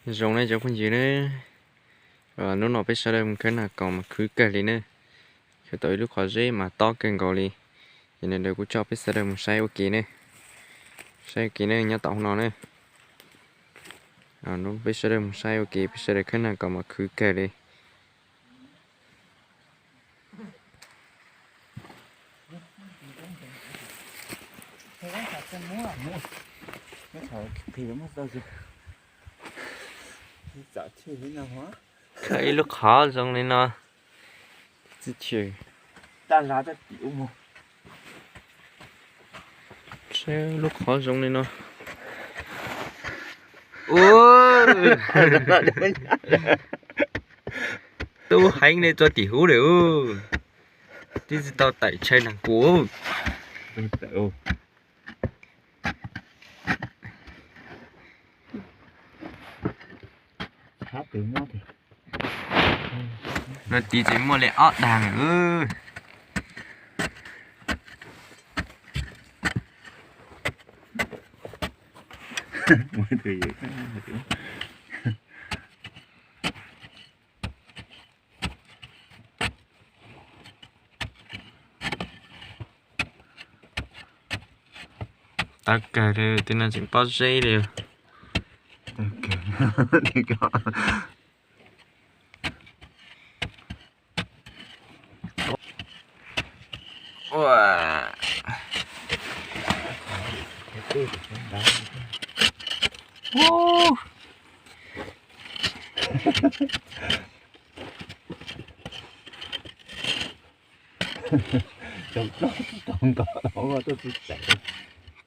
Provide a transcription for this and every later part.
Zoo ne cov phooj ywg ne, hnub no peb sawv daws mus khawb nag kaus mas khwv kawg li ne. Khawb tau ib lub qhov zeb mas tob kawg nkaus li. Ces no kuv coj peb sawv daws mus saib ua ke ne. Saib ua ke ne, nyob tom hauv no ne. Peb sawv daws mus saib ua ke, peb sawv daws khawb nag kaus mas khwv kawg li. Khawb ib lub qhov zoo li no. Lub qhov zoo li no. Tub heev li, tso tim huv lawm. Twb tsis tau tawm chaw nag kaus. No tiv tseem muaj li ob dag lawm. Tawv kawg li, tej no tseem pob zeb li.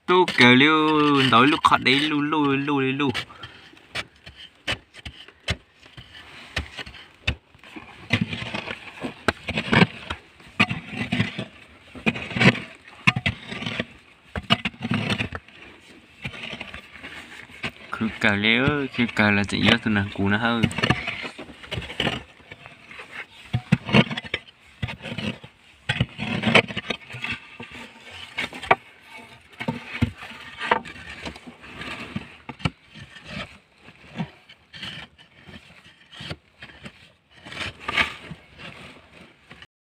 Tub kawg li, ntaus ib lub qhov dev luj luj luj li luj. Khwv kawg li, khwv kawg los tseem yuav tus nag kaus no hawb.